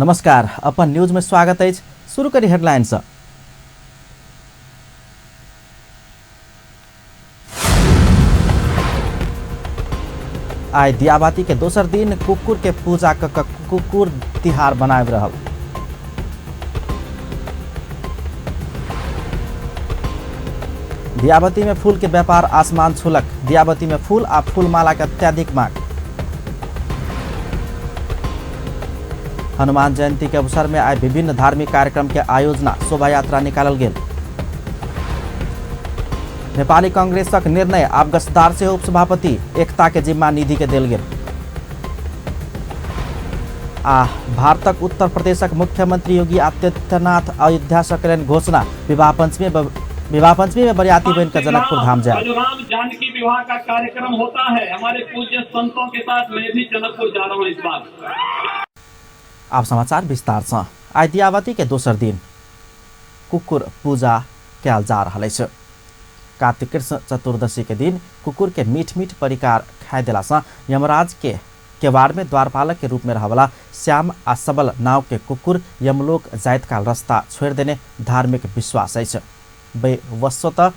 नमस्कार, upon news में स्वागत है। शुरू करी हेडलाइंस। आज दियाबाती के दोसर दिन कुकुर के पूजा कुकुर तिहार मनाए रहल। दियाबती में फूल के व्यापार आसमान छुलक। दियाबती में फूल आ फूलमाला के अत्यधिक मांग। हनुमान जयंती के अवसर में आज विभिन्न धार्मिक कार्यक्रम के आयोजना, शोभा यात्रा निकालल गेल। नेपाली कांग्रेसक निर्णय, आब गस्तार से उपसभापति एकता के जिम्मा निधि के देल गेल। भारतक उत्तर प्रदेशक मुख्यमंत्री योगी आदित्यनाथ अयोध्या से करेन घोषणा, विवाह पंचमी में बरियाती बन कर जनकपुर धाम जाए। राम जानकी विवाह का कार्यक्रम होता है। हमारे पूज्य संतों के साथ मैं भी जनकपुर जा रहा हूँ इस बार। अब समाचार विस्तार से। आज दियाबाती के दोसर दिन कुकुर पूजा कयल जा रहा है। कार्तिक कृष्ण चतुर्दशी के दिन कुकुर के मीठ मीठ परिकार खाए दिला से यमराज के केवाड़ में द्वारपालक के रूप में रहवाला श्याम आ सबल नाव के कुकुर यमलोक जाइत का रास्ता छोड़ देने धार्मिक विश्वास है। वस्तुतः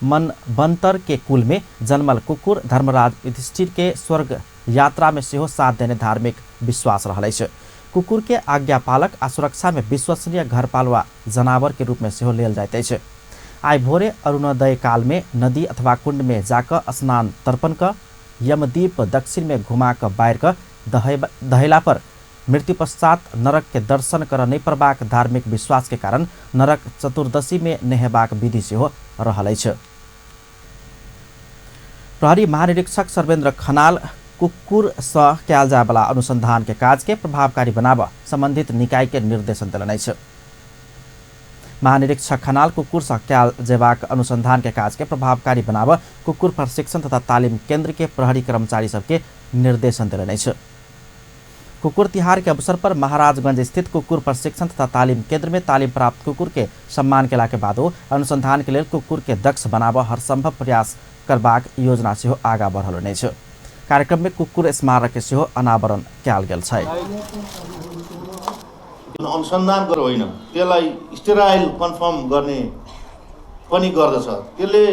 मनवंतर के कुल में जन्मल कुकुर धर्मराज युधिष्ठिर के स्वर्ग यात्रा में सेहो साथ देने धार्मिक विश्वास रहा है। कुकुर के आज्ञापालक आ सुरक्षा में विश्वसनीय घरपालुवा जनावर के रूप में सेहो लेल जाइत अछि। आइ भोरे अरुणोदय काल में नदी अथवा कुंड में जाकर स्नान तर्पण क यमदीप दक्षिण में घुमा कर बाहर कर दहैला पर मृत्यु पश्चात नरक के दर्शन कर नहीं परबाक धार्मिक विश्वास के कारण नरक चतुर्दशी में नहेबाक विधि सेहो रहल अछि। प्रहरी महानिरीक्षक सर्वेन्द्र खनाल कुकुर सँ कयल जाय वाला अनुसंधान के काज के प्रभावकारी बनाब संबंधित निकाय के निर्देशन देलनि अछि। महानिरीक्षक खनाल कुकुर सँ कयल जेबाक अनुसंधान के काज के प्रभावकारी बनाब कुकुर प्रशिक्षण तथा तालीम केंद्र के प्रहरी कर्मचारी सबके निर्देशन देलनि अछि। कुकुर तिहार के अवसर पर महाराजगंज स्थित कुकुर प्रशिक्षण तथा तालीम केंद्र में तालीम प्राप्त कुकुर के सम्मान केला के बाद अनुसंधान के लिए कुकुर के दक्ष बनाब हर संभव प्रयास करबाक योजना सेहो आगा बढ़ल अछि। कार्यक्रम में कुकुर स्मारक के सेहो अनावरण कयल गेल छै। अनुसन्धान गरेर होइन, त्यसलाई स्टेराइल कन्फर्म गर्ने पनि गर्दछ। त्यसले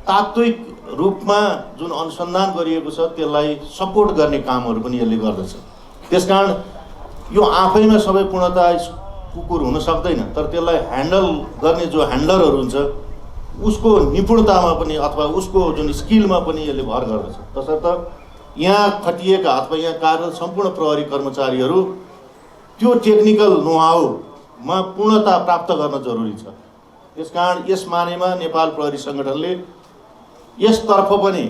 तात्विक रूपमा जुन अनुसन्धान गरिएको छ त्यसलाई सपोर्ट गर्ने कामहरू पनि यसले गर्दछ। त्यसकारण यो आफैमा सबै पूर्णता कुकुर हुन सक्दैन, तर त्यसलाई ह्यान्डल गर्ने जो ह्यान्डलरहरू हुन्छ उसको निपुणतामा पनि अथवा उसको जुन स्किलमा पनि यसले भर गर्दछ। तसर्थ यहाँ खटिएका अथवा यहाँ कार्यरत सम्पूर्ण प्रहरी कर्मचारीहरू त्यो टेक्निकल नोहाउमा पूर्णता प्राप्त गर्न जरुरी छ। त्यसकारण यस मानेमा नेपाल प्रहरी संगठनले यसतर्फ पनि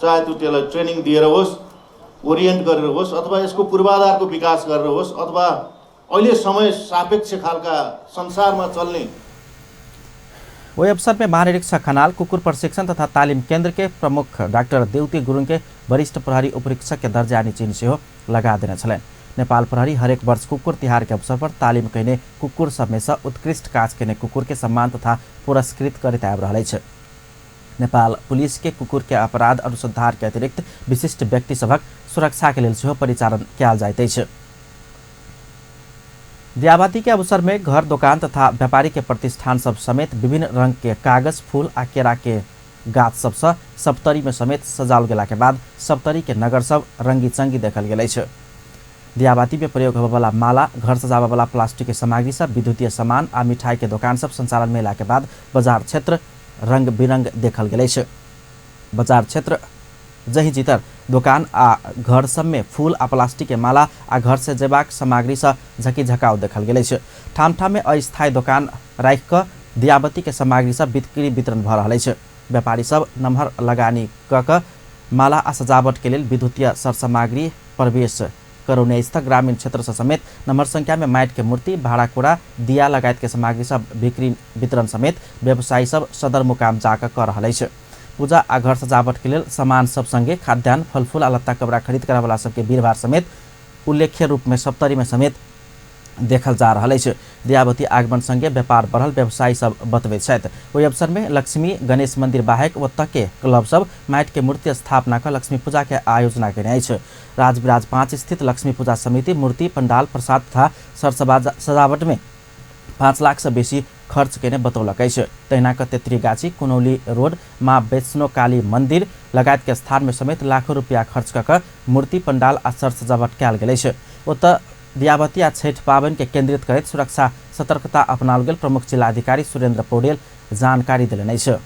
चाहे त्यो त्यसलाई ट्रेनिङ दिएर होस्, ओरिएन्ट गरेर होस्, अथवा यसको पूर्वाधारको विकास गरेर होस्, अथवा अहिले समय सापेक्ष खालका संसारमा चल्ने। वही अवसर में महानिरीक्षक खनाल कुकुर प्रशिक्षण तथा तालीम केंद्र के प्रमुख डाक्टर देवती गुरुङ के वरिष्ठ प्रहरी उपरीक्षक के दर्जा यानी चिन्ह सेहो लगा देने छलैन। नेपाल प्रहरी हरेक वर्ष कुकुर तिहार के अवसर पर तालीम कहने कुकुर सब में से उत्कृष्ट काज कहने कुकुर के सम्मान तथा पुरस्कृत करते आबि रहल अछि। नेपाल पुलिस के कुकुर के अपराध अनुसंधान के अतिरिक्त विशिष्ट व्यक्ति सभक सुरक्षा के लेल सेहो परिचालन कयल जाइत अछि। दियाबाती के अवसर में घर दुकान तथा व्यापारी के प्रतिष्ठान सब समेत विभिन्न रंग के कागज, फूल आ केरा के गाछ सब सप्तरी में समेत सजाओल गेला के बाद सप्तरी के नगर सब रंगी चंगी देखल गेल अछि। दियाबाती में प्रयोग होबे वाला माला, घर सजाबे वाला प्लास्टिक के सामग्री सब, विद्युतीय सामान आ मिठाई के दुकान सब संचालन में के बाद बाजार क्षेत्र रंग बिरंग देखल गेल अछि। बाजार क्षेत्र जही जितर दुकान आ घर सब में फूल आ प्लास्टिक के माला आ घर से जेबाक सामग्री से झकी झकाव देखल गेल अछि। ठाम ठाम में अस्थायी दुकान राखि क दियाबती के सामग्री सब बिक्री वितरण भ रहल अछि। व्यापारी सब नम्हर लगानी क माला आ सजावट के लिए विद्युतीय सरसामग्री प्रवेश करौने स्थित ग्रामीण क्षेत्र से समेत नम्हर संख्या में माइट के मूर्ति, भाड़ा कुड़ा, दिया लगायत के सामग्री सब बिक्री वितरण समेत व्यवसायी सब सदरमुकाम जाकर कर रहल अछि। पूजा आ घर सजावट के लिए सामान सब संगे खाद्यान्न, फलफूल आ लत्ता कपड़ा खरीद करे वाला सबके भीड़भाड़ समेत उल्लेख्य रूप में सप्तरी में समेत देखल जा रहल अछि। दियावती आगमन संगे व्यापार बढ़ल व्यवसायी सब बतबैत छथि। ओहि अवसर में लक्ष्मी गणेश मंदिर बाहेक ओतऽ के क्लब सब माटि के मूर्ति स्थापना कर लक्ष्मी पूजा के आयोजना केने अछि। राजविराज 5 स्थित लक्ष्मी पूजा समिति मूर्ति पंडाल प्रसाद तथा सजावट में 5 लाख से बेसी खर्च केने बतौलक अछि। तहिना क तेत्रीगाछी कुनौली रोड माँ वैष्णो काली मंदिर लगायत के स्थान में समेत लाखों रुपया खर्च कऽ मूर्ति पंडाल आ सर सजावट कयल गेल अछि। ओतऽ दियावती आ छठ पाबनि के केंद्रित करैत सुरक्षा सतर्कता अपनाओल गेल प्रमुख जिलाधिकारी सुरेंद्र पौडेल जानकारी देलनि अछि।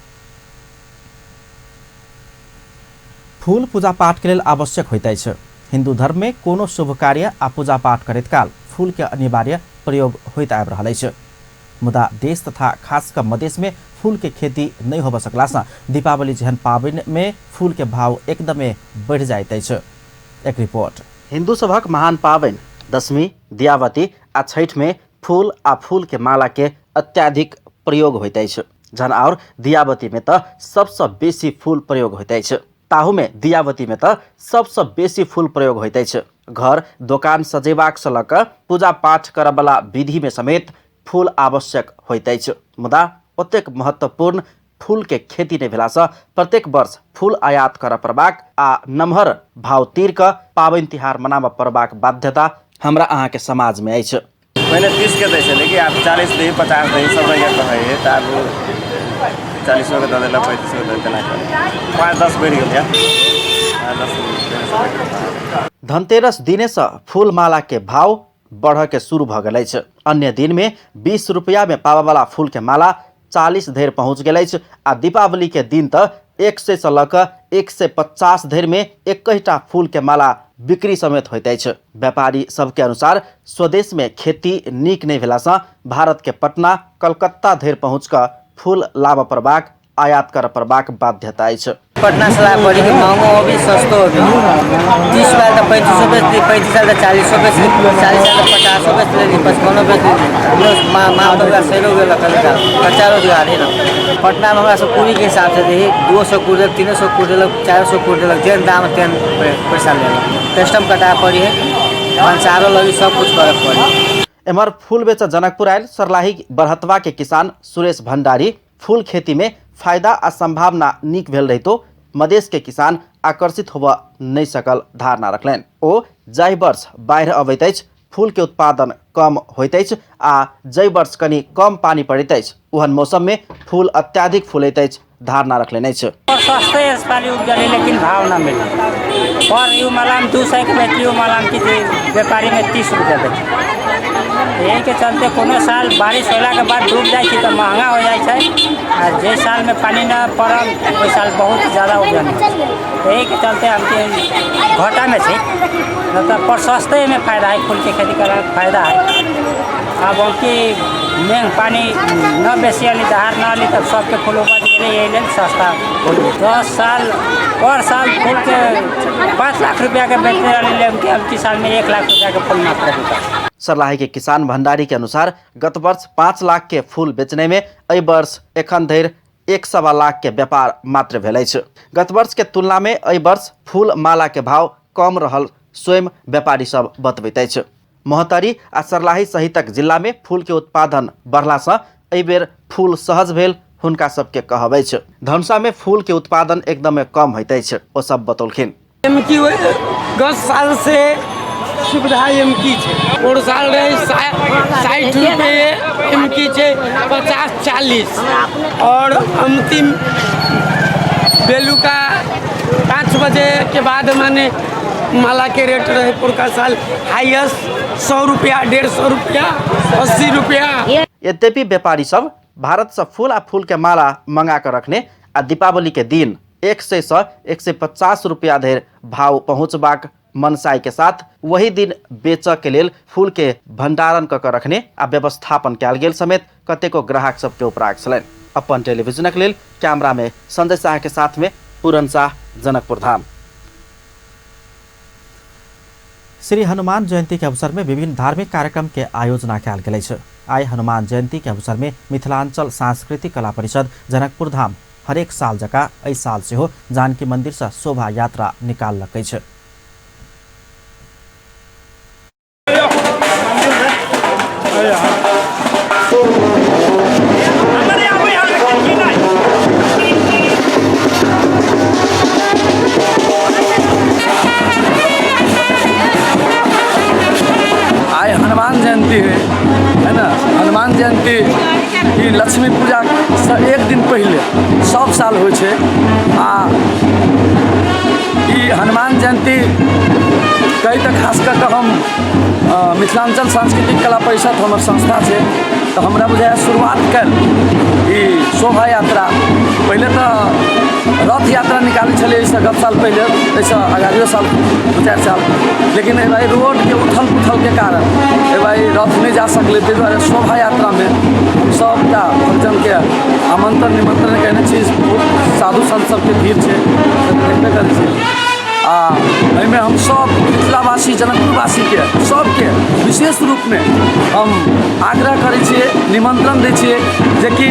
फूल पूजा पाठ के लेल आवश्यक होइत अछि। हिंदू धर्म में कोनो शुभ कार्य आ पूजा पाठ करैत काल फूल के अनिवार्य प्रयोग होइत आबि रहल अछि। मुदा देश तथा खास कर मधेश में फूल के खेती नहीं होब सकला से दीपावली जहन पाबनि में फूल के भाव एकदमे बढ़ जाइत अछि। एक रिपोर्ट। हिंदू सभक महान पाबनि दशमी दियावती आ छठ में फूल आ फूल के माला के अत्याधिक प्रयोग होइत अछि। जहन और दियावती में तो सबसे बेसी फूल प्रयोग होइत अछि। ताहू में दियावती में तो सबसे बेसी फूल प्रयोग होइत अछि। घर दुकान सजेबाक से लऽ कऽ पूजा पाठ करब वाला विधि में समेत फूल आवश्यक होइत अछि। मुदा ओतेक महत्वपूर्ण फूल के खेती नहीं भेला से प्रत्येक वर्ष फूल आयात करऽ पड़बाक आ नमहर भाव तीर कऽ पाबनि तिहार मनाबऽ पड़बाक बाध्यता हमरा अहाँ के समाज में अछि। पहले 30 के दै छलै कि आब 40 दै 50 दै सब रंग के कहै है। त आब 40 के दऽ देला 35 के दऽ देला 5-10 बढ़ि गेल या 10। धनतेरस दिने से फूल माला के भाव बढ़ के शुरू भ गेल अछि। अन्य दिन में 20 रुपया में पावा वाला फूल के माला 40 धरि पहुंच गेल अछि आ दीपावली के दिन त 100 से लऽ कऽ 150 धरि में एकहिटा फूल के माला बिक्री समेत होइत अछि। व्यापारी सबके अनुसार स्वदेश में खेती नीक नहीं भेला से भारत के पटना कलकत्ता धरि पहुँच कऽ फूल लाबऽ पड़बाक आयात करऽ पड़बाक बाध्यता अछि। पटना से ला पड़ी कि महंगो हो भी सस्तो हो भी 30 साल का 35 बेच दी 35 साल का 40 बेच दी 40 साल का 50 बेच दी 55 बेच दी माँ तो सेल हो गया कल कच्चा रोजगार है ना। पटना में हमारा सब पूरी के हिसाब से देखिए 200 कूद 300 कूद 400 कूद जेन दाम तेन पैसा ले कस्टम कटा पड़ी है पंचारो लगी सब कुछ करे पड़ी। एमर फूल बेच जनकपुर आयल सरलाही बरहतवा के किसान सुरेश भंडारी फूल खेती में फायदा आ संभावना नीक भेल रहितो मधेश के किसान आकर्षित होबऽ नहीं सकल धारणा रखलनि। ओ जाहि वर्ष बाढ़ि अबैत अछि फूल के उत्पादन कम होइत अछि आ जाहि वर्ष कनी कम पानी पड़ैत अछि ओहन मौसम में फूल अत्याधिक फूलैत अछि धारणा रखलनि अछि। सस्ते अस्पताल उपजले लेकिन भाव न मिले और यू मलाम 200 के बेची मलाम की व्यापारी में 30 रुपया बेची। यही के चलते कोनो साल बारिश होला के बाद डूब जाए तो महंगा हो जाए आ जे साल में पानी न पड़ल वो साल बहुत ज़्यादा उपजन। यही के चलते हमके घाटा में छे मतलब पर सस्ते में फायदा है फूल के खेती कर फायदा है। अब उनकी मेघ पानी न बेसी अली दहार न अली तब सबके फूल उपज गए यही लेल सस्ता 10 साल और साल फूल के 5 लाख रुपया के बेचने वाले अब साल में 1 लाख रुपया के फूल मात्र बिका। सरलाही के किसान भंडारी के अनुसार गत वर्ष 5 लाख के फूल बेचने में एहि वर्ष एखन धरि 1.25 लाख के व्यापार मात्र भेल अछि। गत वर्ष के तुलना में एहि वर्ष फूल माला के भाव कम रहल स्वयं व्यापारी सब बतबैत अछि। मोहतरी आ सरलाही सहितक जिला में फूल के उत्पादन बढ़ला से एहि बेर फूल सहज भेल हुनका सबके कहब अछि। धनुषा में फूल के उत्पादन एकदम कम होइत अछि ओ सब बतौलखिन। 10 साल से सुविधा एमकी छै और साल रहे 60 रुपये एमकी छै 50-40 और अंतिम बेलू का 5 बजे के बाद माने माला के रेट रहे पुरका साल हाईएस्ट 100 रुपया 150 रुपया 80 रुपया। यद्यपि व्यापारी सब भारत से फूल आ फूल के माला मंगा कर रखने आ दीपावली के दिन 100 से 150 रुपया धरि भाव पहुँचबाक मनसाई के साथ वही दिन बेचऽ के लेल फूल के भंडारण कऽ रखने आ व्यवस्थापन कयल गेल समेत कतेको ग्राहक सबके उपराग छलनि। अपन टेलीविजनक लेल कैमरा में संजय शाह के साथ में पूरन शाह, जनकपुर धाम। श्री हनुमान जयंती के अवसर में विभिन्न धार्मिक कार्यक्रम के आयोजना कयल गेल अछि। आइ हनुमान जयंती के अवसर में मिथिलांचल सांस्कृतिक कला परिषद जनकपुर धाम हरेक साल जकाँ एहि साल सेहो जानकी मंदिर से शोभा यात्रा निकाललक अछि। एक दिन पहले सब साल होइ छै आ ई हनुमान जयंती कई तऽ खास कऽ कऽ हम मिथिलांचल सांस्कृतिक कला परिषद हमर संस्था छै तऽ हमरा बुझाइए शुरुआत कल ई शोभा यात्रा पहिले तऽ रथ यात्रा निकालै छलै एहिसँ गत साल पहिले एहिसँ अगाड़ियो साल 2-4 साल लेकिन एहि बार रोडके उथल पुथलके कारण एहि बार रथ नहि जा सकलै ताहि दुआरे शोभा यात्रामे सबटा भक्तजनके आमंत्रण निमंत्रण कयने छी बहुत साधु संत सबके भीड़ छै देखबे करै छी आ एहिमे हम सब मिथिलावासी जनकपुरवासीके सबके विशेष रूपमे हम आग्रह करै छियै निमंत्रण दै छियै जेकि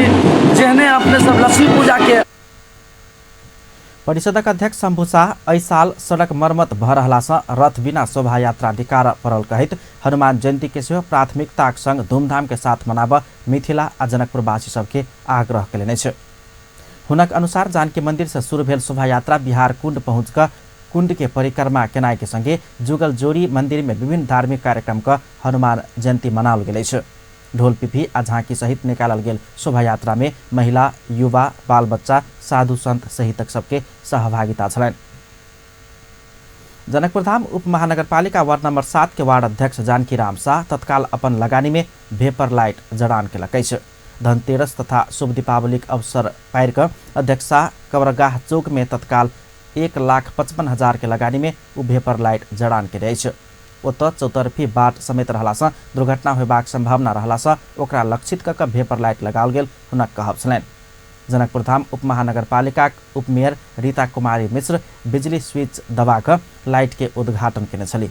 जेहने अपने सब लक्ष्मी पूजाके परिषदक अध्यक्ष शंभु शाह एहि साल सड़क मरम्मत भऽ रहलासँ रथ बिना शोभा यात्रा निकार पड़ल कहैत हनुमान जयंती के सेहो प्राथमिकताक संग धूमधाम के साथ मनाबऽ मिथिला आ जनकपुरवासी सबके आग्रह कयलनि अछि। हुनक अनुसार जानकी मंदिर से शुरू भेल शोभा यात्रा बिहार कुंड पहुँच कऽ कुंड के परिक्रमा केनाई के संगे जुगल जोड़ी मंदिर में विभिन्न धार्मिक कार्यक्रम का हनुमान जयंती मनाओल गेल अछि। ढोल पिपी आ झांकी सहित निकालल गेल शोभा यात्रा में महिला युवा बाल बच्चा साधु संत सहितक सबके सहभागिता छलनि। जनकपुरधाम उप महानगरपालिका वार्ड नंबर 7 के वार्ड अध्यक्ष जानकी राम शाह तत्काल अपन लगानी में भेपर लाइट जड़ान केलक अछि। धनतेरस तथा शुभ दीपावलीक अवसर पारि कऽ अध्यक्ष शाह कबरगाह चौक में तत्काल 1,55,000 के लगानी में उ भेपर लाइट जड़ान केने अछि। ओतऽ चौतरफी बाट समेत रहलासँ दुर्घटना होयबाक संभावना रहलासँ ओकरा लक्षित कऽ भेपर लाइट लगाओल गेल हुनक कहब छलनि। जनकपुरधाम उप महानगरपालिकाक उप मेयर रीता कुमारी मिश्र बिजली स्विच दबा कऽ लाइट के उद्घाटन केने छलीह।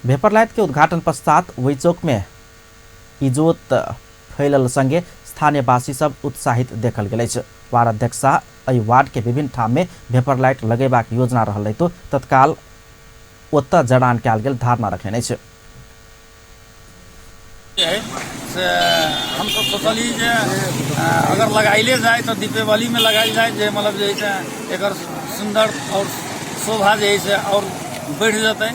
भेपर लाइट के उद्घाटन पश्चात वही चौक में इजोत फैलल संगे स्थानीय वासी सब उत्साहित देखल गेल अछि। वार्ड अध्यक्ष शाह एहि वार्ड के विभिन्न ठाम में भेपर लाइट लगेबाक योजना रहल रहितो तत्काल ओतऽ जड़ान कयल गेल धारणा रखने अछि। हम सब सोचली जे अगर लगाइले जाए तो दीपावली में लगाइल जाए जे मतलब जे एकर सुंदर और शोभा जे है और बढ़ जतै।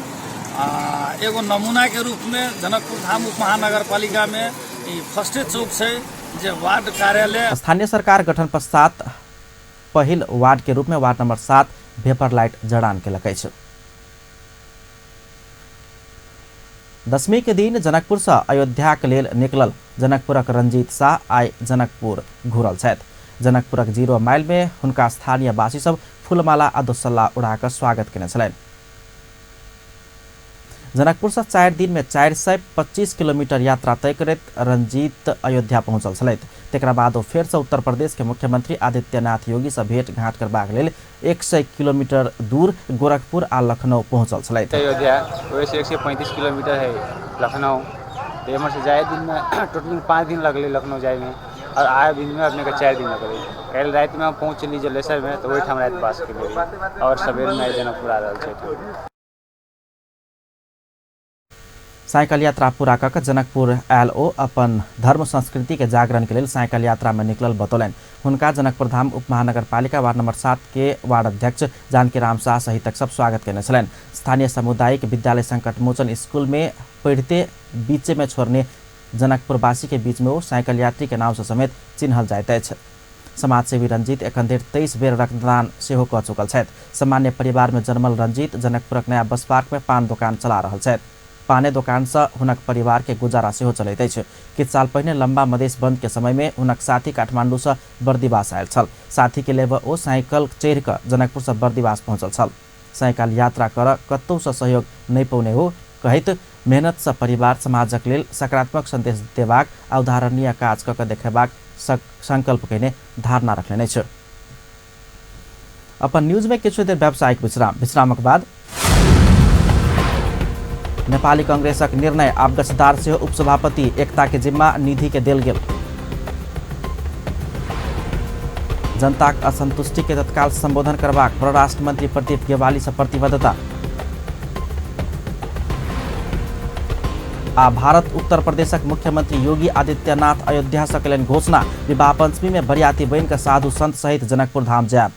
एगो नमूना के रूप में जनकपुर धाम उप महानगरपालिका में फर्स्टे चौक है जे वार्ड कार्यालय स्थानीय सरकार गठन पश्चात पहिल वार्ड के रूप में वार्ड नंबर 7 भेपर लाइट जड़ान केलक अछि। दशमी के दिन जनकपुर से अयोध्या के लेल निकलल जनकपुरक रंजीत शाह आइ जनकपुर घुरल छथि। जनकपुरक 0 माइल में हुनका स्थानीय वासी सब फूलमाला आ दोसल्ला उड़ाकर स्वागत केने छलनि। जनकपुर से 4 दिन में 425 किलोमीटर यात्रा तय करैत रंजीत अयोध्या पहुंचल छलथि। तकरा बाद ओ फेर से उत्तर प्रदेश के मुख्यमंत्री आदित्यनाथ योगी से भेंट घाट करबाक लेल 100 किलोमीटर दूर गोरखपुर आ लखनऊ पहुंचल छलथि। अयोध्या वैसे 135 किलोमीटर है लखनऊ, तो यहाँ से जाए दिन में टोटल 5 दिन लगले लखनऊ जाए में और आए दिन में अपने का 4 दिन लगले। कल रात में हम पहुँच चली जलेसर में तो वही हम रात पास के लिए और सवेरे में जनकपुर आ रहा है। साइकिल यात्रा पूरा कऽ जनकपुर आयल ओ अपन धर्म संस्कृति के जागरण के लेल साइकिल यात्रा में निकलल बतौलनि। हुनका जनकपुर धाम उप महानगरपालिका वार्ड नंबर 7 के वार्ड अध्यक्ष जानकी राम शाह सहितक सब स्वागत केने छलनि। स्थानीय सामुदायिक विद्यालय संकट मोचन स्कूल में पढ़ते बीचे में छोड़ने जनकपुरवासी के बीच में वो साइकिल यात्री के नाम से समेत चिन्हल जाइत अछि। समाजसेवी रंजीत एखन धरि 23 बेर रक्तदान सेहो कऽ चुकल छथि। सामान्य परिवार में जन्मल रंजीत जनकपुरक नया बस पार्क में पान दुकान चला रहल छथि। पाने दोकान से हुनक परिवार के गुजारा सेहो चलैत अछि। किछु साल पहिने लंबा मधेश बंद के समय में हुनक साथी काठमांडू से बर्दिवास आयल छल। साथी के लेब ओ साइकिल चढ़ि कऽ जनकपुर से बर्दिवास पहुंचल छल। साइकिल यात्रा कर कतौ से सहयोग नहीं पौने हो कहैत मेहनत से परिवार समाजक लेल सकारात्मक संदेश देबाक आ उदाहरणीय काज कऽ देखेबाक संकल्प केने धारणा रखने अछि। अपन न्यूज में किछु देर व्यावसायिक विश्रामक बाद नेपाली कांग्रेसक निर्णय आब गछदार से उपसभापति एकता के जिम्मा निधि के देल गेल। जनताक असंतुष्टि के तत्काल संबोधन करबाक परराष्ट्र मंत्री प्रदीप गेवाली से प्रतिबद्धता। आ भारत उत्तर प्रदेशक मुख्यमंत्री योगी आदित्यनाथ अयोध्या से कयलनि घोषणा विवाह पंचमी में बरियाती बनि कऽ साधु संत सहित जनकपुर धाम जायब।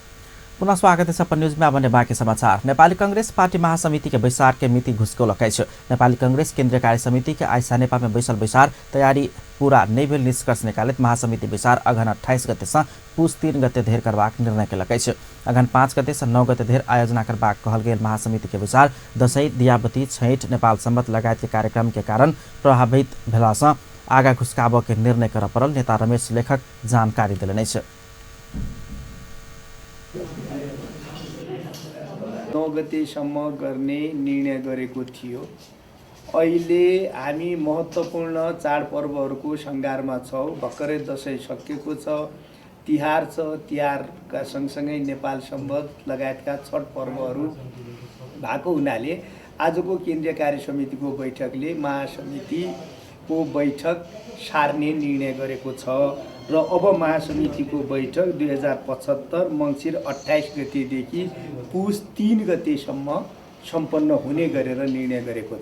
पुनः स्वागत छ अपन न्यूजमा। अब बाँकी समाचार। नेपाली कांग्रेस पार्टी महासमिति के बैसार के मिति घुसको लकाई छ। नेपाली कांग्रेस केन्द्रीय कार्य समिति के आइसा नेपाल में बैसल बैसार तैयारी पूरा नहीं भेल निष्कर्ष निकालित महासमिति बैसार अगहन 28 गते से पुस 3 गते धेर करबाक निर्णय के लकाई छ। अगहन 5 गते से 9 गते धेर आयोजना करबाक कहल गेल महासमिति के बैसार दशैं दियाबती छैठ नेपाल सम्बत लगायत के कार्यक्रम के कारण प्रभावित भेला से आगा घुसकाब के निर्णय कर परल नेता रमेश लेखक जानकारी दिलने छ। 9 गतेसम्म गर्ने निर्णय गरेको थियो। अहिले हामी महत्त्वपूर्ण चाडपर्वहरूको सङ्घारमा छौँ। भर्खरै दसैँ सकिएको छ, तिहार छ, तिहारका सँगसँगै नेपाल सम्बत लगायतका छठ पर्वहरू भएको हुनाले आजको केन्द्रीय कार्य समितिको बैठकले महासमितिको बैठक सार्ने निर्णय गरेको छ र अब महासमितिको बैठक 2075 मङ्सिर 28 गतेदेखि पुस 3 गतेसम्म सम्पन्न हुने गरेर निर्णय गरेको छ।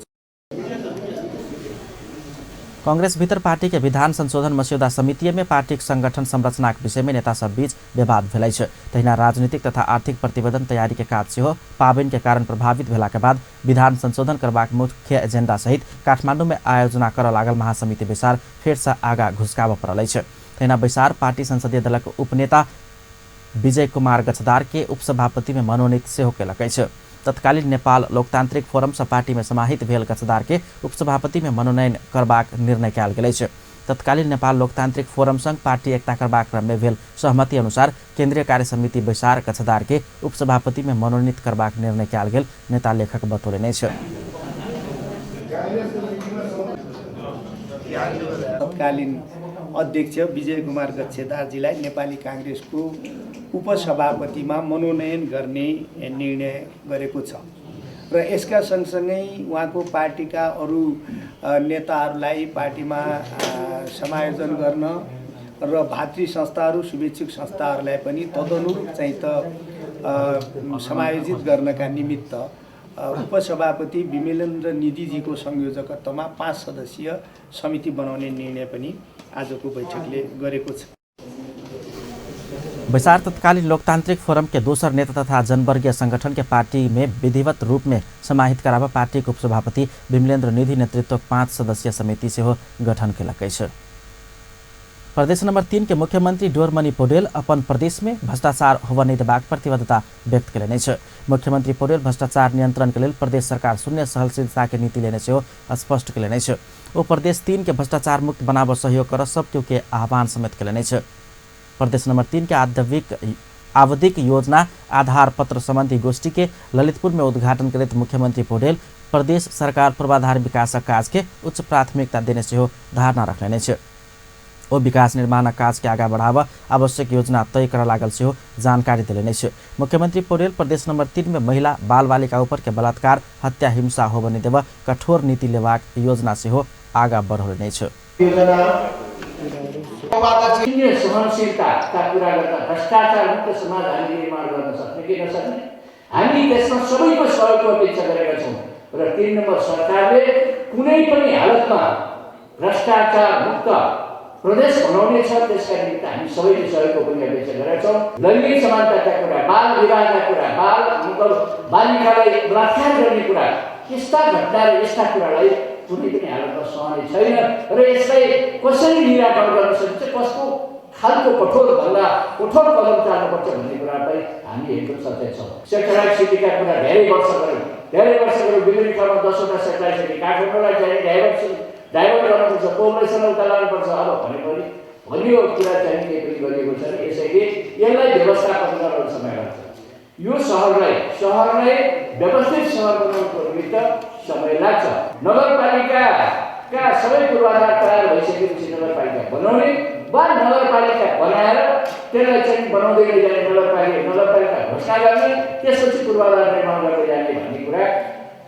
कांग्रेस भीतर पार्टी के विधान संशोधन मस्यौदा समिति में पार्टी संगठन संरचना के विषय में नेता सब बीच विवाद भेलै छ। तहिना राजनीतिक तथा आर्थिक प्रतिवेदन तैयारी के काज सेहो पाबनि के कारण प्रभावित भेला के बाद विधान संशोधन करबाक मुख्य एजेंडा सहित काठमाडौँ में आयोजना कर लागल महासमिति बैसार फेर से आगा घुसकाब परलै छ। तहिना बैसार पार्टी संसदीय दलक उपनेता विजय कुमार गच्छदार के उपसभापति में मनोनीत सेहो केलकै छ। तत्कालीन नेपाल लोकतांत्रिक फोरम से पार्टी में समाहित भेल गच्छदार के उपसभापति में मनोनयन करबाक निर्णय कयल गेलै छ। तत्कालीन नेपाल लोकतांत्रिक फोरम संग पार्टी एकता करबाक क्रम में भेल सहमति अनुसार केन्द्रीय कार्य समिति बैसार गच्छदार के उपसभापति में मनोनीत करबाक निर्णय कयल गेल नेता लेखक बतौलने छ। तत्कालीन अध्यक्ष विजय कुमार गच्छदारजीलाई नेपाली कांग्रेसको उपसभापतिमा मनोनयन गर्ने निर्णय गरेको छ र यसका सँगसँगै उहाँको पार्टीका अरू नेताहरूलाई पार्टीमा समायोजन गर्न र भातृ संस्थाहरू शुभेच्छुक संस्थाहरूलाई पनि तदनुरूप चाहिँ त समायोजित गर्नका निमित्त उपसभापति विमलेन्द्र निधिजीको संयोजकत्वमा 5 सदस्यीय समिति बनाउने निर्णय पनि आजको बैठकले गरेको छ। बैसार तत्कालीन लोकतांत्रिक फोरम के दोसर नेता तथा जनवर्गीय संगठन के पार्टी में विधिवत रूप में समाहित करावा पार्टी के उपसभापति विमलेन्द्र निधि नेतृत्व 5 सदस्यीय समिति से हो गठन केलकै छ। प्रदेश नंबर 3 के मुख्यमंत्री डोरमणि पौडेल अपन प्रदेश में भ्रष्टाचार होबा नहीं देबाक प्रतिबद्धता व्यक्त केलनि छ। मुख्यमंत्री पौडेल भ्रष्टाचार नियंत्रण के लिए प्रदेश सरकार शून्य सहनशीलता के नीति लेने से स्पष्ट केलनि छ। वो प्रदेश 3 के भ्रष्टाचार मुक्त बनाब सहयोग कर सब के आह्वान समेत केलनि छ। प्रदेश नंबर 3 के आवधिक योजना आधार पत्र संबंधी गोष्ठी के ललितपुर में उद्घाटन करित मुख्यमंत्री पौडेल प्रदेश सरकार पूर्वाधार विकास काज के उच्च प्राथमिकता देने से धारणा रखने छ। ओ विकास निर्माण काज के आगा बढ़ावा आवश्यक योजना तय कर लागल से जानकारी दिलने छ। मुख्यमंत्री पौडेल प्रदेश नंबर 3 में महिला बाल बालिका ऊपर के बलात्कार हत्या हिंसा हो बने देव कठोर नीति लेवाक योजना से आगा बढ़ने छ। सहनशीलताका कुरा गर्दा भ्रष्टाचार मुक्त समाज हामीले निर्माण गर्न सक्ने कि नसक्ने हामी त्यसमा सबैको सहयोगको अपेक्षा गरेका छौँ र 3 नम्बर सरकारले कुनै पनि हालतमा भ्रष्टाचार मुक्त प्रदेश बनाउने छ त्यसका निमित्त हामी सबैले सहयोगको पनि अपेक्षा गरेका छौँ। लैङ्गिक समानताका कुरा, बाल विवाहका कुरा, बालिकालाई बलात्कार गर्ने कुरा, यस्ता घटना र यस्ता कुरालाई कुनै पनि हालतमा सहने छैन र यसलाई कसरी निराकरण गर्न सकिन्छ, कस्तो खालको कठोर कदम चाल्नुपर्छ भन्ने कुरालाई हामी एकदम सचेत छौँ। सेक्टराइज सिटीका कुरा धेरै वर्ष गऱ्यौँ विभिन्न ठाउँमा 10वटा सेक्टराइज सिटी काठमाडौँलाई चाहिँ डाइभर्ट गर्नुपर्छ, पोपुलेसन उता लानुपर्छ अब भनेको भनियो कुरा चाहिँ केही पनि गरिएको छैन। यसैले यसलाई व्यवस्थापन गर्न समय लाग्छ। यो सहरलाई व्यवस्थित सहर बनाउनको निमित्त समय लाग्छ। नगरपालिकाका सबै पूर्वाधार तयार भइसकेपछि नगरपालिका बनाउने वा नगरपालिका बनाएर त्यसलाई चाहिँ बनाउँदै जाने नगरपालिका घोषणा गर्ने त्यसपछि पूर्वाधार निर्माण गर्दै जाने भन्ने कुरा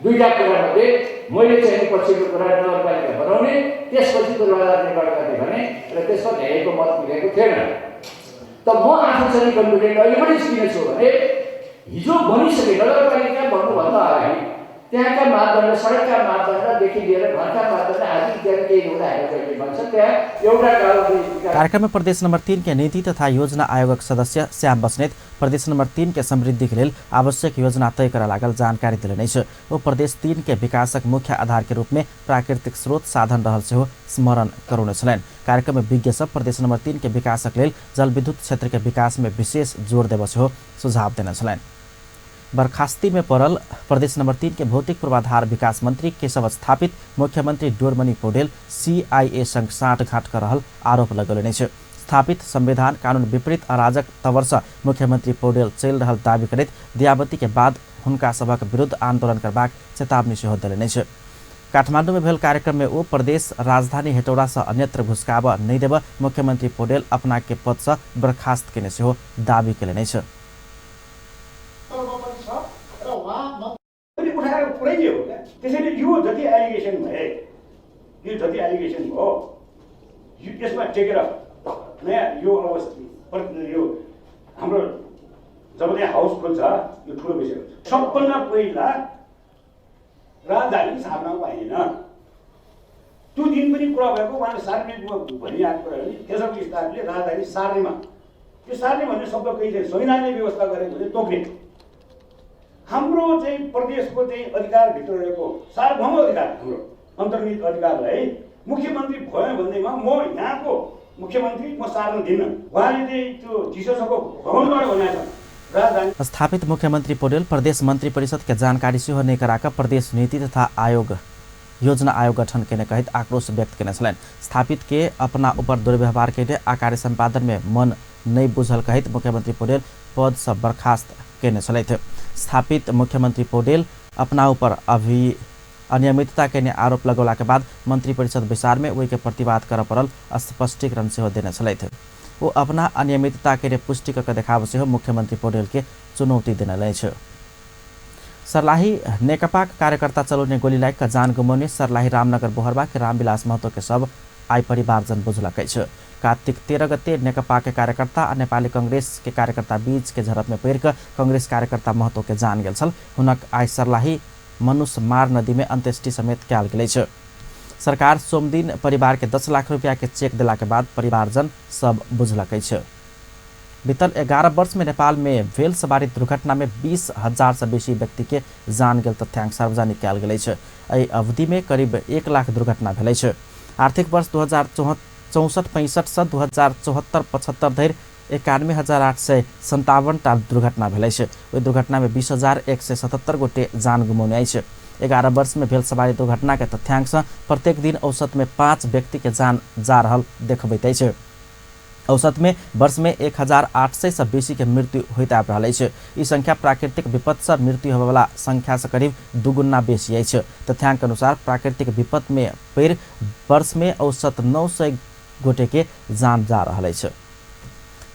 दुईटा कुरामध्ये मैले चाहिँ पछिको कुरा नगरपालिका बनाउने त्यसपछि पूर्वाधार निर्माण गर्ने भने र त्यसमा धेरैको मत मिलेको थिएन। त म आफू चाहिँ कन्फिडेन्ट अहिले पनि किन छु भने हिजो बनिसके नगरपालिका बन्नुभन्दा अगाडि त्यहाँका मापदण्ड, सडकका मापदण्डदेखि लिएर घरका मापदण्ड आदि इत्यादि केही हुँदाखेरि भन्छ त्यहाँ एउटा कार्यक्रम में प्रदेश नंबर 3 के नीति तथा योजना आयोग सदस्य श्याम बस्नेत प्रदेश नंबर 3 के समृद्धि के लिए आवश्यक योजना तय करे लागल जानकारी दिलनि छ। वो प्रदेश 3 के विकासक मुख्य आधार के रूप में प्राकृतिक स्रोत साधन रहल से हो स्मरण करौने छलैन। कार्यक्रम में विज्ञ सब प्रदेश नंबर 3 के विकासक लेल जल विद्युत क्षेत्र के विकास में विशेष जोर देव से हो सुझाव देने छलैन। बर्खास्ती में पड़ल प्रदेश नंबर 3 के भौतिक पूर्वाधार विकास मंत्री केशव स्थापित मुख्यमंत्री डोरमणि पौडेल CIA संग साँठगाँठ कर रहल आरोप लगौलनि छ। स्थापित संविधान कानून विपरीत अराजक तवर्ष मुख्यमंत्री पौडेल चल रहल दावी करैत दयावती के बाद हुनका सभक विरुद्ध आंदोलन करबाक चेतावनी सेहो देलनि छ। काठमाडौँ में भेल कार्यक्रम में वो प्रदेश राजधानी हेटौड़ा से अन्यत्र घुसकाब नहीं देव मुख्यमंत्री पौडेल अपना के पद से बर्खास्त केने सेहो दावी केलनि छ। त्यसैले यो जति एलिगेसन भए यो जति एलिगेसन हो यसमा टेकेर नयाँ यो अवस्था यो हाम्रो जब त्यहाँ हाउस खोल्छ यो ठुलो विषय हो। सबभन्दा पहिला राजधानी सार्न पाइएन। त्यो दिन पनि कुरा भएको उहाँले सार्वजनिक भनिरहेको कुरा हो। केशव स्थापले राजधानी सार्नेमा त्यो सार्ने भन्ने शब्द कहीँ चाहिँ संविधानले व्यवस्था गरेको भने तोक्ने हाम्रो चाहिँ प्रदेशको चाहिँ अधिकारभित्र रहेको सार्वभौम अधिकार हाम्रो अन्तर्निहित अधिकारलाई मुख्यमन्त्री भयो भन्दैमा म यहाँको मुख्यमन्त्री म सार्न दिन्न। उहाँले चाहिँ त्यो जिससको भवनबाट भनेको छ राजधानी। स्थापित मुख्यमंत्री पौडेल प्रदेश मंत्री परिषद के जानकारी सेहो नहीं कराकर प्रदेश नीति तथा योजना आयोग गठन के कहित आक्रोश व्यक्त करने छलैन। स्थापित के अपना ऊपर दुर्व्यवहार के लिए कार्य संपादन में मन नहीं बुझल कहित मुख्यमंत्री पौडेल पद से बर्खास्त करने छलै थे। स्थापित मुख्यमंत्री पौडेल अपना ऊपर अभी अनियमितता के आरोप लगौला के बाद मंत्री परिषद विचार में वही के प्रतिवाद कर पड़ल स्पष्टीकरण से देने छलै थे। वो अपना अनियमितता के पुष्टि करके देखाव से मुख्यमंत्री पौडेल के चुनौती देने लय छ। सर्लाही नेकपा कार्यकर्ता चलाउने गोली लाग जान गुमाउने सर्लाही रामनगर बोहरबा के रामविलास महतो के सब आई परिवारजन बुझलकै छ। कार्तिक 13 गते नेकपा के कार्यकर्ता और नेपाली कांग्रेस के कार्यकर्ता बीच के झड़प में पैर कांग्रेस कार्यकर्ता महतो के जान गेल छल। हुनक आई सर्लाही मनुष्य मार नदी में अंत्येष्टि समेत कयल गेल छ। सरकार सोमदिन परिवार के 10 लाख रुपया के चेक दिला के बाद परिवारजन सब बुझलकै छ। बीतल 11 वर्ष में नेपाल में भेल सवारी दुर्घटना में 20,000 से बेसी व्यक्ति के जान गेल तथ्याङ्क सार्वजनिक कयल गेल छ। एहि अवधि में करीब 1 लाख दुर्घटना भेलै छ। आर्थिक वर्ष 2064-65 से 2074-75 धरि 91,857 टा दुर्घटना भेलै छ। ओहि दुर्घटना में 20,177 गोटे जान गुमाउने छ। 11 वर्ष में भेल सवारी दुर्घटना के तथ्याङ्क से प्रत्येक दिन औसत में 5 व्यक्ति के जान जा रहल देखबैत छ। औसत में वर्ष में 1,800 से बेसी के मृत्यु होइत आबि रहल छ। ई संख्या प्राकृतिक विपद से मृत्यु होबेवाला संख्या से करीब दुगुना बेसी अछि। तथ्याङ्क अनुसार प्राकृतिक विपद में पैर वर्ष में औसत 900 गोटे के जान जा रहल छ।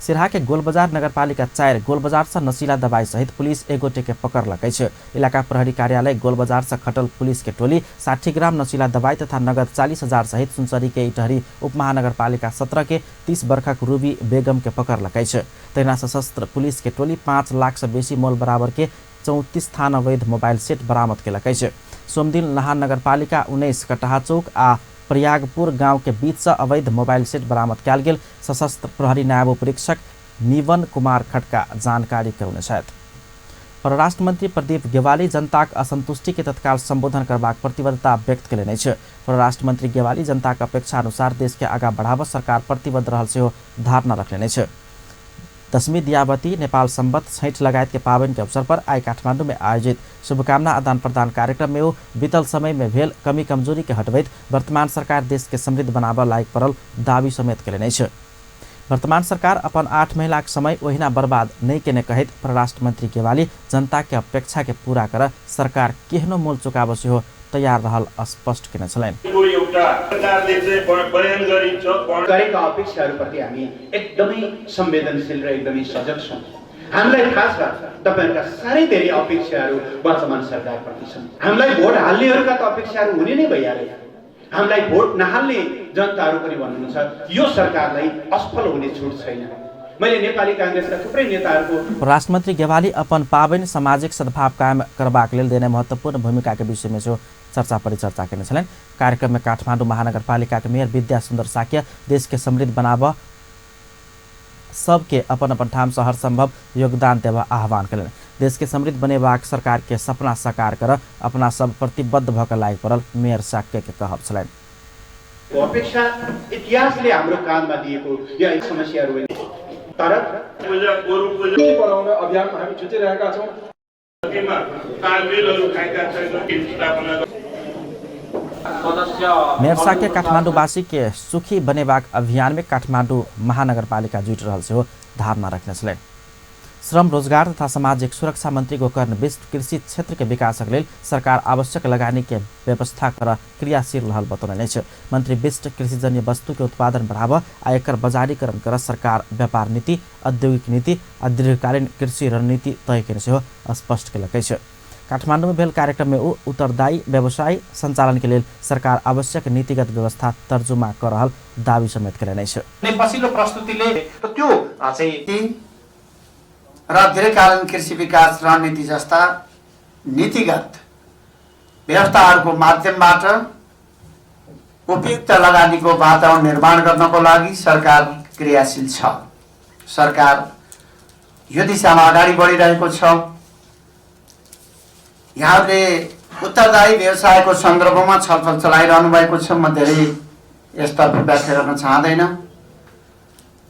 सिराहा के गोलबजार नगरपालिका 4 गोलबजार से नशीला दवाई सहित पुलिस 1 गोटे के पकड़ छ। इलाका प्रहरी कार्यालय गोलबजार से खटल पुलिस के टोली 60 ग्राम नशीला दवाई तथा नगद 40,000 सहित सुनसरी के इटहरी उपमहानगरपालिका 17 के 30 वर्षक रूबी बेगम के पकड़ छ। तहिना सशस्त्र पुलिस के टोली 5 लाख से बेसी मोल बराबर के 34 थान अवैध मोबाइल सेट बरामद केलकै छ। सोमदिन लहान नगरपालिका 19 कटहा चौक आ प्रयागपुर गांव के बीच से अवैध मोबाइल सेट बरामद कयल गेल सशस्त्र प्रहरी नायब उपरीक्षक निवन कुमार खटका जानकारी करौने छथि। परराष्ट्र मंत्री प्रदीप गेवाली जनताक असंतुष्टि के तत्काल संबोधन करबाक प्रतिबद्धता व्यक्त केलनि छ। परराष्ट्र मंत्री गेवाली जनताक अपेक्षा अनुसार देश के आगा बढ़ाब सरकार प्रतिबद्ध रहल सेहो धारणा रखने छ। 10वीं दियावती नेपाल संवत छैठ लगायत के पावनि के अवसर पर आई काठमाडौँ में आयोजित शुभकामना आदान प्रदान कार्यक्रम में वो बीतल समय में भेल कमी कमजोरी के हटबैत वर्तमान सरकार देश के समृद्ध बनाब लायक पड़ल दावी समेत केलनि छ। वर्तमान सरकार अपन 8 महीना के समय ओहिना बर्बाद नहीं केने कहित परराष्ट्र मंत्री गेवाली जनता के अपेक्षा के पूरा कर सरकार केहनो मोल चुकाब सेहो तयार रहल स्पष्ट केने छलैन। गरेका अपेक्षाहरूप्रति हामी एकदमै संवेदनशील र एकदमै सजग छौँ। हामीलाई थाहा छ तपाईहरुका सारै धेरै अपेक्षाहरू वर्तमान सरकारप्रति छन्। हामीलाई भोट हाल्नेहरूका त अपेक्षाहरू हुने नै भइहाले। हामीलाई भोट नहाल्ने जनताहरू पनि भन्नुहुन्छ यो सरकारलाई असफल हुने छुट छैन। मैले नेपाली कांग्रेसका थुप्रै नेताहरूको राष्ट्र मंत्री गेवाली अपन पाबनि सामाजिक सद्भाव कायम करबाक लेल देने महत्वपूर्ण भूमिका के विषय में से चर्चा परिचर्चा करने छलनि। कार्यक्रम में काठमाडौँ महानगरपालिका के मेयर विद्या सुन्दर साक्य देश के समृद्ध बनाव सबके अपन अपन ठाम से हर संभव योगदान देवा आह्वान करें। देश के समृद्ध बनेबाक सरकार के सपना साकार कर अपना सब प्रतिबद्ध भएका लागि परल मेयर साक्य के कहब छलनि। अपेक्षा इतिहासले हाम्रो कानमा दिएको यो समस्याहरू होइन, तर बनाउन अभियानमा हामी जुटिरहेका छौँ। मेयर साक्य काठमाडौँवासी के सुखी बनेबाक अभियान में काठमाडौँ महानगरपालिका जुट रहल से धारणा रखने छलनि। श्रम रोजगार तथा सामाजिक सुरक्षा मंत्री गोकर्ण बिष्ट कृषि क्षेत्र के विकासक लेल सरकार आवश्यक लगानी के व्यवस्था कर क्रियाशील रहल बतौलनि छ। मंत्री बिष्ट कृषिजन्य वस्तु के उत्पादन बढ़ावा आ एकर बजारीकरण कर सरकार व्यापार नीति, औद्योगिक नीति आ दीर्घकालीन कृषि रणनीति तय केने सेहो स्पष्ट केलकै छ। काठमाडौँ में भेल कार्यक्रम में उत्तरदायी व्यवसाय संचालन के लेल सरकार आवश्यक नीतिगत व्यवस्था तर्जुमा कर रहल दावी समेत केलनि छ। पछिल्लो प्रस्तुतिले त्यो चाहिँ र दीर्घकालीन कृषि विकास रणनीति जस्ता नीतिगत व्यवस्थाहरूको माध्यमबाट उपयुक्त लगानीको वातावरण निर्माण गर्नको लागि सरकार क्रियाशील छ। सरकार यो दिशामा अगाडि बढिरहेको छ। यहाँले उत्तरदायी व्यवसायको सन्दर्भमा छलफल चलाइरहनु भएको छ। म धेरै यसतर्फ व्याख्या गर्न चाहदैन।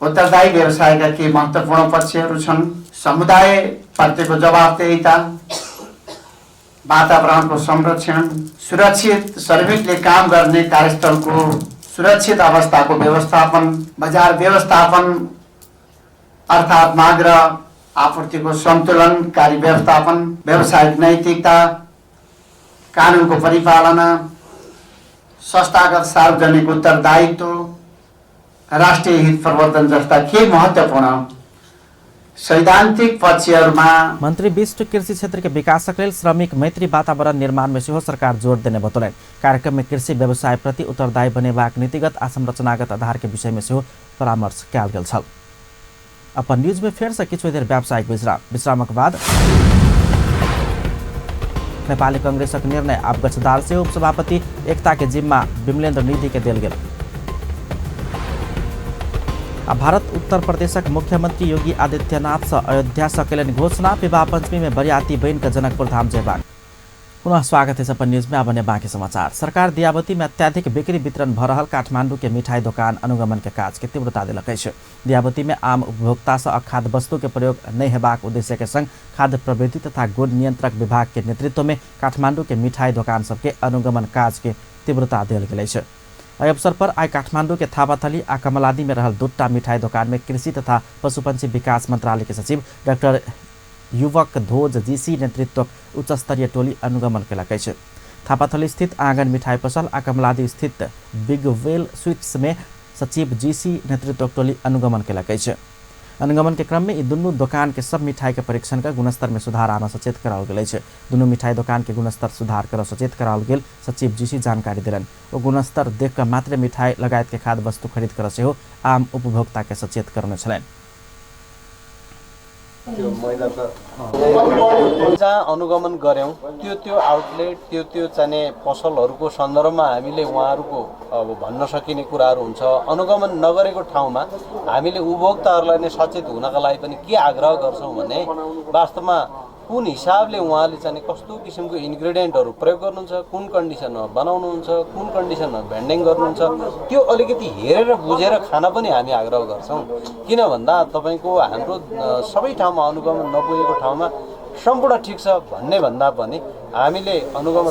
उत्तरदायी व्यवसायका के महत्त्वपूर्ण पक्षहरू छन्? समुदाय प्रत्येको जवाफदेहिता, वातावरणको संरक्षण, सुरक्षित श्रमिकले काम गर्ने कार्यस्थलको सुरक्षित अवस्थाको व्यवस्थापन, बजार व्यवस्थापन अर्थात् माग र आपूर्तिको सन्तुलनकारी व्यवस्थापन, व्यावसायिक नैतिकता, कानुनको परिपालना, संस्थागत सार्वजनिक उत्तरदायित्व, राष्ट्रिय हित प्रवर्धन जस्ता के महत्त्वपूर्ण सैद्धान्तिक पक्षहरूमा मंत्री बिष्ट कृषि क्षेत्र के विकासक लेल श्रमिक मैत्री वातावरण निर्माण में सेहो सरकार जोड़ देने बतौलनि। कार्यक्रम में कृषि व्यवसाय प्रति उत्तरदायी बनेबाक नीतिगत आ संरचनागत आधार के विषय में सेहो परामर्श कयल गेल छल। अपन न्यूज में फेर से किछु देर व्यावसायिक विश्रामक बाद नेपाली कांग्रेसक निर्णय आब गछदार से उपसभापति एकता के जिम्मा विमलेन्द्र निधि के देल गेल। भारत उत्तर प्रदेशक मुख्यमंत्री योगी आदित्यनाथ से अयोध्या से कयलनि घोषणा। विवाह पंचमी में बरियाती बन के जनकपुर धाम जयबाग। पुनः स्वागत है अपन न्यूज में। अब बाकी समाचार। सरकार दियावती में अत्याधिक बिक्री वितरण भ रहल काठमांडू के मिठाई दुकान अनुगमन के काज के तीव्रता दिलकै छै। दियावती में आम उपभोक्ता से अखाद्य वस्तु के प्रयोग नहीं हेबाक उद्देश्य के संग खाद्य प्रवृत्ति तथा गुण नियंत्रक विभाग के नेतृत्व में काठमांडू के मिठाई दुकान सबके अनुगमन काज के तीव्रता दिल गेल छै। एहि अवसर पर आई काठमांडू के थापाथली आ कमलादी में रहल दुट्टा मिठाई दुकान में कृषि तथा पशुपक्षी विकास मंत्रालय के सचिव डाक्टर युवक ध्वज जीसी नेतृत्व उच्च स्तरीय टोली अनुगमन केलकै छै। थापाथली स्थित आंगन मिठाई पसल आ कमलादी स्थित बिग वेल स्वीट्स में सचिव जीसी नेतृत्व टोली अनुगमन केलकै छै। अनुगमन के क्रम में दुनू दुकान के सब मिठाई के परीक्षण कर गुणस्तर में सुधार आना सचेत कराओल गेल छै। दुनू मिठाई दुकान के गुणस्तर सुधार कर सचेत कराओल गेल सचिव जीसी जानकारी दिलन। ओ गुणस्तर देख कर मात्र मिठाई लगायत के खाद्य वस्तु खरीद कर सेहो आम उपभोक्ता के सचेत करने छलनि। जहाँ अनुगमन गऱ्यौँ त्यो आउटलेट त्यो चाहिने पसलहरूको सन्दर्भमा हामीले उहाँहरूको अब भन्न सकिने कुराहरू हुन्छ। अनुगमन नगरेको ठाउँमा हामीले उपभोक्ताहरूलाई नै सचेत हुनका लागि पनि के आग्रह गर्छौँ भने वास्तवमा कुन हिसाबले उहाँले चाहिँ कस्तो किसिमको इन्ग्रेडियन्टहरू प्रयोग गर्नुहुन्छ, कुन कन्डिसनमा बनाउनुहुन्छ, कुन कन्डिसनमा भेन्डिङ गर्नुहुन्छ, त्यो अलिकति हेरेर बुझेर खान पनि हामी आग्रह गर्छौँ। किन भन्दा तपाईँको हाम्रो सबै ठाउँमा अनुगमन नपुगेको ठाउँमा सम्पूर्ण ठिक छ भन्ने भन्दा पनि हामीले अनुगमन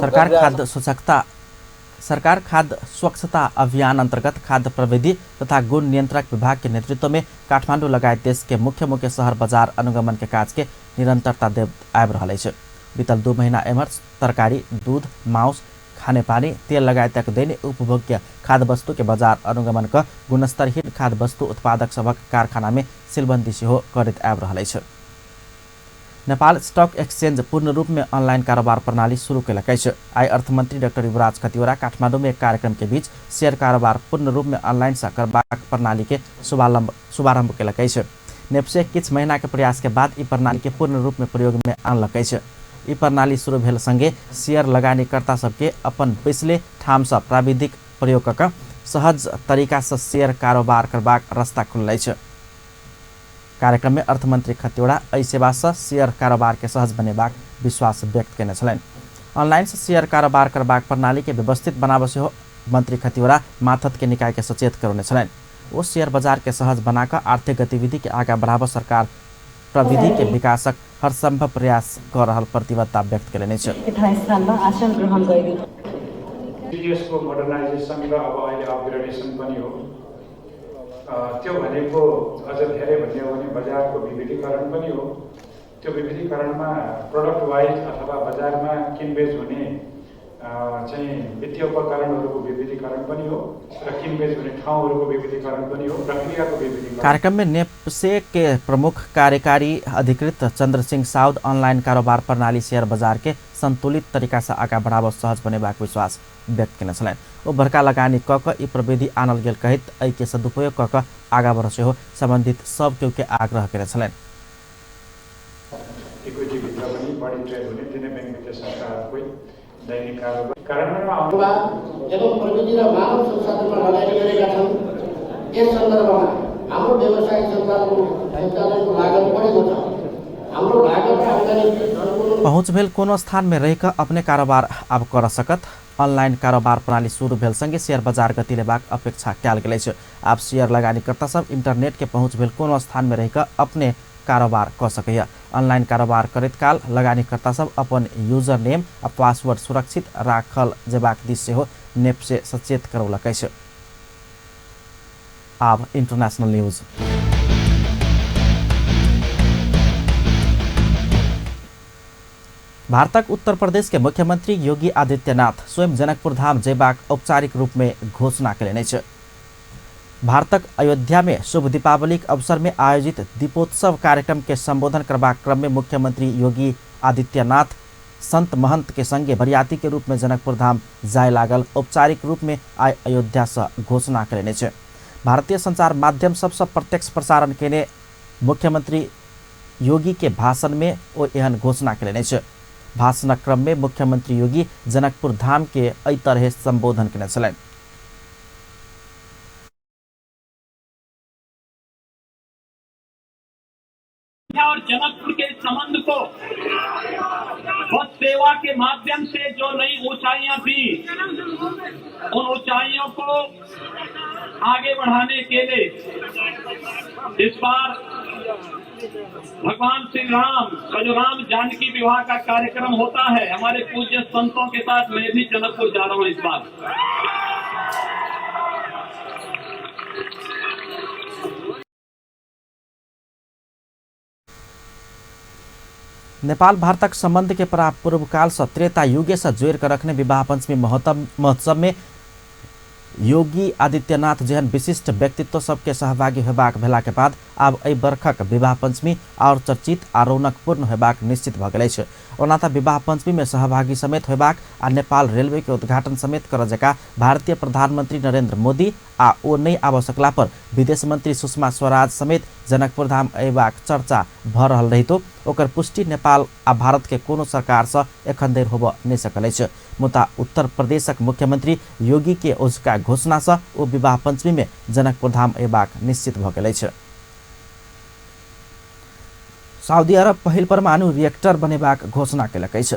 सरकार खाद्य स्वच्छता अभियान अंतर्गत खाद्य प्रविधि तथा गुण नियंत्रक विभाग के नेतृत्व में काठमांडू लगायत देश के मुख्य मुख्य शहर बाजार अनुगमन के काज के निरंतरता दे आबि रहल छै। बीतल 2 महीना एम्हर तरकारी, दूध, मांस, खाने पानी, तेल लगायत दैनिक उपभोग्य खाद्य वस्तु के बाजार अनुगमन कर गुणस्तरहीन खाद्य वस्तु उत्पादक सबक कारखाना में सीलबंदी सेहो करैत आबि रहल छै। नेपाल स्टॉक एक्सचेंज पूर्ण रूप में ऑनलाइन कारोबार प्रणाली शुरू केलकै छै। आई अर्थमंत्री डाक्टर युवराज खतिवड़ा काठमांडू में एक कार्यक्रम के बीच शेयर कारोबार पूर्ण रूप में ऑनलाइन करबाक प्रणाली के शुभारंभ केलकै छै। नेप्से किछ महीना के प्रयास के बाद ई प्रणाली के पूर्ण रूप में प्रयोग में आनलकै छ। ई प्रणाली शुरू भेल संगे शेयर लगानीकर्ता सबके अपन बैसले ठाम सँ प्राविधिक प्रयोग कऽ सहज तरीका सँ शेयर कारोबार करबाक रास्ता खुललै छ। कार्यक्रम में अर्थमंत्री खतिवड़ा एहि सेवा सँ शेयर कारोबार के सहज बनेबाक विश्वास व्यक्त केने छलनि। ऑनलाइन से शेयर कारोबार करबाक प्रणाली के व्यवस्थित बनाबऽ सेहो मंत्री खतिवड़ा माथत के निकाय के सचेत करौने छलनि। वो शेयर बाजार के सहज बनाकर आर्थिक गतिविधि के आगा बढ़ाबऽ सरकार प्रविधि के विकासक हर संभव प्रयास कर रहल प्रतिबद्धता व्यक्त केलनि छ। को मोडर्नाइजेसन र अब अहिले अपग्रेडेसन पनि हो। त्यो भनेको अझ धेरै भन्ने हो भने बजारको विविधीकरण पनि हो। त्यो विविधीकरणमा प्रोडक्ट वाइज अथवा बजारमा किनबेच हुने चाहिँ वित्तीय उपकरणहरूको विविधीकरण पनि हो र किनबेच हुने ठाउँहरूको विविधीकरण पनि हो, प्रक्रियाको विविधीकरण। कार्यक्रम में नेप्से के प्रमुख कार्यकारी अधिकृत चंद्र सिंह साउद ऑनलाइन कारोबार प्रणाली शेयर बाजार के संतुलित तरीका से आगा बढ़ाबऽ सहज बनेबाक विश्वास व्यक्त केने छलनि। ओ बड़का लगानी कऽ कऽ ई प्रविधि आनल गेल कहैत एहि के सदुपयोग कऽ कऽ आगा बढ़ऽ सेहो संबंधित सब केहू के आग्रह केने छलनि। इक्विटी भित्र पनि बढी ट्रेड हुने तिनै बैंक वित्तीय संस्थाहरूको दैनिक कारोबार एवं प्रविधि र मानव संसाधनमा लगानी गरेका छन्। यस सन्दर्भमा हाम्रो व्यवसायिक सञ्चालनको लागत बढेको छ। हाम्रो लागत र आम्दानी पहुँच भेल कोनो स्थान में रहिकऽ अपने कारोबार अब कर सकत। ऑनलाइन कारोबार प्रणाली शुरू भेल संगे शेयर बाजार गति लेबाक अपेक्षा कयल गेल छै। आब शेयर लगानीकर्ता सब इंटरनेट के पहुँच भेल कोनो स्थान में रहिकऽ अपने कारोबार कऽ सकैया। ऑनलाइन कारोबार करैत काल लगानीकर्ता सब अपन यूजर नेम आ पासवर्ड सुरक्षित राखल जेबाक दिस सेहो नेप्से सचेत करौलकै छ। आब इंटरनेशनल न्यूज। भारतक उत्तर प्रदेश के मुख्यमंत्री योगी आदित्यनाथ स्वयं जनकपुर धाम जयबाक औपचारिक रूप में घोषणा केलनि छ। भारतक अयोध्या में शुभ दीपावली के अवसर में आयोजित दीपोत्सव कार्यक्रम के संबोधन करबाक क्रम में मुख्यमंत्री योगी आदित्यनाथ संत महंत के संगे बरियाती के रूप में जनकपुर धाम जाय लागल औपचारिक रूप में आय अयोध्या से घोषणा केलनि छ। भारतीय संचार माध्यम सबसे प्रत्यक्ष प्रसारण केने मुख्यमंत्री योगी के भाषण में ओ एहन घोषणा केलनि छ। भाषण क्रम में मुख्यमंत्री योगी जनकपुर धाम के एहि तरह संबोधन केने छलनि। और जनकपुर के संबंध को बस सेवा के माध्यम से जो नई ऊंचाइयां थी उन ऊंचाइयों को आगे बढ़ाने के लिए इस बार भगवान श्री राम का जो राम जानकी विवाह का कार्यक्रम होता है, हमारे पूज्य संतों के साथ मैं भी जनकपुर जा रहा हूं इस बार। नेपाल भारतक संबंध के पूर्व काल से त्रेता युगे से जोड़ कर रखने विवाह पंचमी महोत्सव में योगी आदित्यनाथ जेहन विशिष्ट व्यक्तित्व सबके सहभागी होबाक भेला के बाद आब एहि बरखक विवाह पंचमी और चर्चित आ रौनकपूर्ण होबाक निश्चित भ गेल छै। ओना तऽ विवाह पंचमी में सहभागी समेत होबाक आ नेपाल रेलवे के उद्घाटन समेत कर जका भारतीय प्रधानमंत्री नरेंद्र मोदी आ ओ नहीं आबऽ सकला पर विदेश मंत्री सुषमा स्वराज समेत जनकपुर धाम अयबाक चर्चा भ रहल रहितो ओकर पुष्टि नेपाल आ भारत के कोनो सरकार से एखन धरि होबऽ नहि सकल अछि। मुदा उत्तर प्रदेशक मुख्यमंत्री योगी के ओझका घोषणा से ओ विवाह पंचमी में जनकपुर धाम अयबाक निश्चित भ गेल अछि। सऊदी अरब पहिल परमाणु रिएक्टर बनेबाक घोषणा केलक अछि।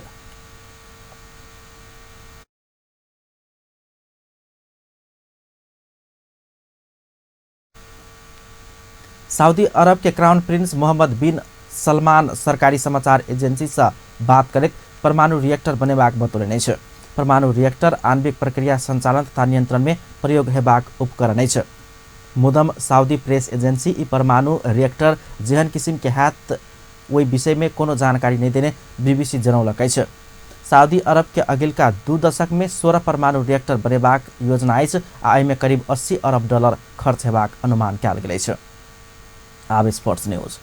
सऊदी अरब के क्राउन प्रिंस मोहम्मद बिन सलमान सरकारी समाचार एजेंसी से बात करैत परमाणु रिएक्टर बनेबाक बतौलनि अछि। परमाणु रिएक्टर आणविक प्रक्रिया संचालन तथा नियंत्रण में प्रयोग हेबाक उपकरण अछि। मुदम सऊदी प्रेस एजेंसी ई परमाणु रिएक्टर जेहन किसिम के हैत ओहि विषय में कोनो जानकारी नहीं देने बीबीसी जनौलक अछि। सऊदी अरब के अगिलका 2 दशक में 16 परमाणु रिएक्टर बनेबाक योजना अछि आ एहिमे करीब $80 अरब खर्च हेबाक अनुमान कयल गेल अछि। आब स्पोर्ट्स न्यूज।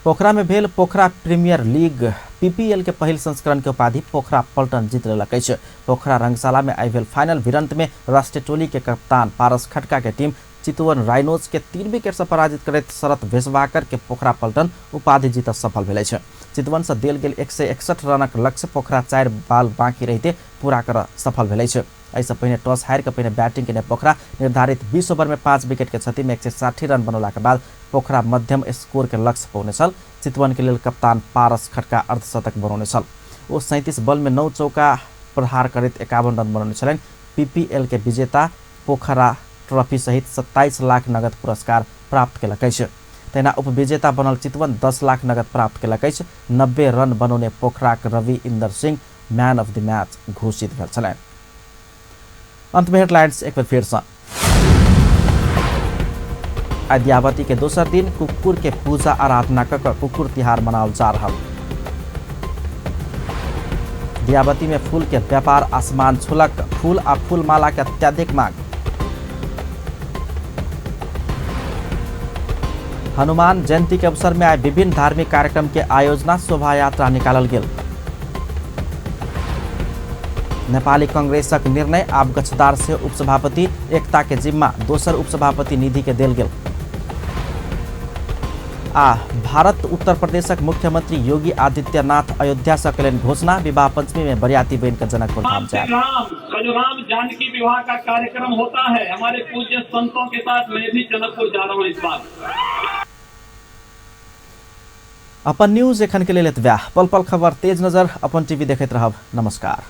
पोखरा में भेल पोखरा प्रीमियर लीग पीपीएल के पहिल संस्करण के उपाधि पोखरा पल्टन जीत लेलक अछि। पोखरा रंगशाला में आइवेल फाइनल भिड़ंत में राष्ट्रीय टोली के कप्तान पारस खटका के टीम चितवन राइनोज के 3 विकेट से पराजित करैत शरत भेसवाकर के पोखरा पल्टन उपाधि जीत सफल भेल अछि। चितवन से देल गेल 161 रनक लक्ष्य पोखरा 4 बाल बाँकी रहिते पूरा कर सफल भेल अछि। ऐसे पहिने टॉस हार के पहिने बैटिंग के पोखरा निर्धारित 20 ओवर में 5 विकेट के क्षति में 160 रन बनौला के बाद पोखरा मध्यम स्कोर के लक्ष्य पौने छल। चितवन के लिए कप्तान पारस खटका अर्धशतक बनौने छल। वो 37 बल में 9 चौका प्रहार करैत 51 रन बनौने छलनि। पीपीएल के विजेता पोखरा ट्रॉफी सहित 27 लाख नगद पुरस्कार प्राप्त केलक अछि। तहिना उपविजेता बनल चितवन 10 लाख नगद प्राप्त केलक अछि। 90 रन बनौने पोखराक रवि इंदर सिंह मैन ऑफ द मैच घोषित भेल छलनि। अंत में हेडलाइंस एक बार फिर से। अद्यावती के दोसर दिन कुकुर के पूजा आराधना कर कुकुर तिहार मनाओल जा रहा। दियावती में फूल के व्यापार आसमान छुलक। फूल आ फूलमाला के अत्यधिक मांग। हनुमान जयंती के अवसर में आए विभिन्न धार्मिक कार्यक्रम के आयोजना शोभा यात्रा निकालल गेल। नेपाली कांग्रेसक निर्णय आब गच्छदार से उपसभापति एकता के जिम्मा दोसर उपसभापति निधि के देल गेल। भारत उत्तर प्रदेशक मुख्यमंत्री योगी आदित्यनाथ अयोध्या से करें घोषणा। विवाह पंचमी में बरियाती बहन का जनकपुर धाम जाए। राम जानकी विवाह का कार्यक्रम होता है। हमारे पूज्य संतों के साथ मैं भी जनकपुर जा रहा हूँ इस बार। अपन न्यूज एखन के लिए पल पल खबर तेज नजर अपन टीवी देखते रहब। नमस्कार।